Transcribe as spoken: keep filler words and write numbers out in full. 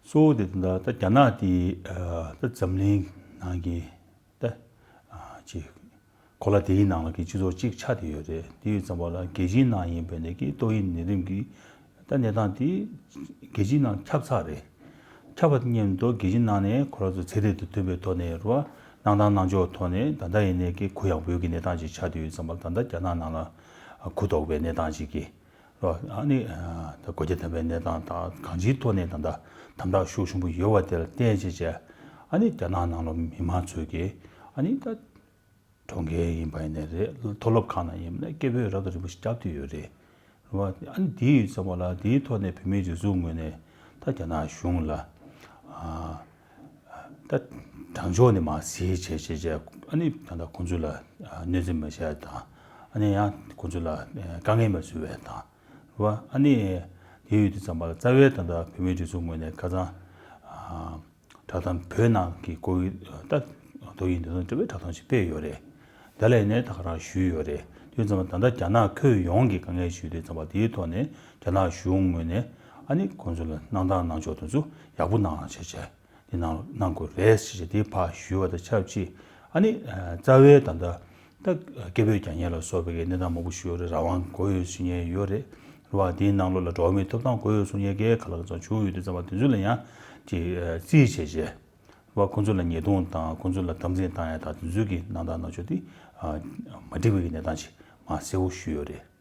གཙོ་བོ་དེ་ད་ལྟ་རྒྱ་ནག་དེ་ད་འཛམ་གླིང་ནང་གི་ད་ཅིག་གོ་ལ་དེའི་ནང་ལ་གི་སྤྱི་ཚོགས་གཅིག་ཆགས་བསྡད་ཡོད་རེད། དེ་ཡོད་ཙམ་པ་ལ་རྒྱལ་སྤྱིའི་ནང་ཡིན་པའི་ནས་ཀྱི་ཏོག་དབྱིབས་ནད་རིམས་ཀྱི་ད་གནས་སྟངས་དེ་རྒྱལ་སྤྱིའི་ནང་ཁྱབ་ཚར་རེད། ཁྱབ་པ་དང་མཉམ་དུ་རྒྱལ་སྤྱིའི་ནང་ནས་ཁོ་རང་ཚོ་ཚད་ལྡན་དུ་ཐོན་པའི་ཐོག་ནས་རུ་བ་གནང་སྟངས་གནང་ཕྱོགས་ཐོག་ནས་ད་ལྟ་ཡིན་ནས་ཀྱི་གུ་ཡངས་པོའི་གི་གནས་སྟངས་ཅིག་ཆགས་བསྡད་ཡོད་ཙམ་པ་ལ། ད་ལྟ་རྒྱ་ནག་ནང་ལ་གུ་དོག་པའི་གནས་སྟངས་ཅིག་གི་རོ། ཨ་ནི་ད་གོ་རྒྱ་ལྡན་པའི་གནས་སྟངས་དང་གང་ཅིའི་ཐོག་ནས་ད་ལྟ་དམ་དྲག་ཤུགས་ཆེན་པོ་ཡོད་པ་དེ་ལ་བརྟེན་བྱས་བྱས། ཨ་ནི་རྒྱ་ནག་ནང་ལོགས་མི་མང་ཚོས་ཀྱིས་ཨ་ནི་ད་གྲོང་ཁྱེར་ཡིན་པ་ཡིན་ནའི་རེད། མཐོ་སློབ་ཁག་ནང་ཡིན་ནའི་སྐད་འབོད་རབ་དང་རིམ་པ་ཞིག་བརྒྱབ་བསྡད་ཡོད་རེད། རེད་བ། ཨ་ནི་དེ་ཡོད་ཙམ་པ་ལ་དེའི་ཐོག་ནས་བོད་མིའི་སྒྲིག་འཛུགས་ངོས་ནས་ད་རྒྱ་ནག་གཞུང་ལ་ཨ་ད་དྲང་ཕྱོགས་ནས་མར་གཟིགས་བྱས་བྱས་བྱས། ཨ་ནི་ད་ལྟ་ཁོང་ཚོ་ལ་ཨ་གནོད་འཚེ་མ་བྱས་དང་། ཨ་ནི་ཡང་ཁོང་ཚོ་ལ་ཨ་དཀའ་ངལ་མ་བཟོ་བའི་དང་། རེད་བ། ཨ་ནི་དེ་ཡོད་དུས་ཙམ་པ་ལ་རྩ་བའི་ད་ལྟ་བོད་མིའི་སྒྲིག་འཛུགས་ངོས་ནས་ཁ་སང་ཨ་བསྒྲགས་གཏམ་བོད་ནང་གི་ཁོ་ད་ཏོག་དབྱིབས་འདི་དང་འབྲེལ་བའི་བསྒྲགས་གཏམ་ཞིག་སྤེལ་ཡོད་རེད། དེ་ལ་ཡིན་ནའི་ད་ག་རང་ཞུས་ཡོད་རེད། དེ་ཡོད་ཙམ་པ་ད་ལྟ་རྒྱ་ནག་ཁྱོན་ཡོངས་ཀྱི་དཀའ་ངལ་ཞུས་དུས་ཙམ་པ་དེའི་ཐོག་ནས་རྒྱ་ནག་གཞུང་ངོས་ནས་ཨ་ནི་ཁོང་ཚོ་ལ་གནང་སྟངས་གནང་ཕྱོགས་དེ་ཚོ་ཡག་པོ་གནང་བྱས་བྱས། དེ་གནང་གནང་དགོས་རེད་ཟེར་བྱས་དེ་ཕར་ཞུས་པ་དང་ཆབས་ཅིག་ཨ་ནི་རྩ་བའི་ད་ལྟ་ད་སྐད་འབོད་རྒྱག་མཁན་ལ་སོགས་པའི་གནས་སྟངས་མང་པོ་ཞིག་ཡོད་རེད། རང་དབང་དགོས་ཡོད་ཟེར་མཁན་ཡོད་རེད། རེད་བ། དེའི་ནང་ལོགས་ལ་འགྲོ་བ་མིའི་ཐོབ་ཐང་དགོས་ཡོད་གསུང་མཁན་གྱི་ག་ལ་ག་ཚོད་བྱུང་ཡོད་དུས་ཙམ་པ་དེ་ཚོ་ལ་ཡང་ཅིག་རྩིས་བྱས་བྱས། རེད་བ། ཁོང་ཚོ་ལ་ཉེས་རྡུང་དང་ཁོང་ཚོ་ལ་དམ་འཛིན་བཏང་ཡ་དང་དེ་ཚོའི་གི་གནང་སྟངས་གནང་ཕྱོགས་དེ་མ་འགྲིག་པའི་གནས་སྟངས་ཅིག་མར་གསལ་བོ་ཞུས་ཡོད་རེད།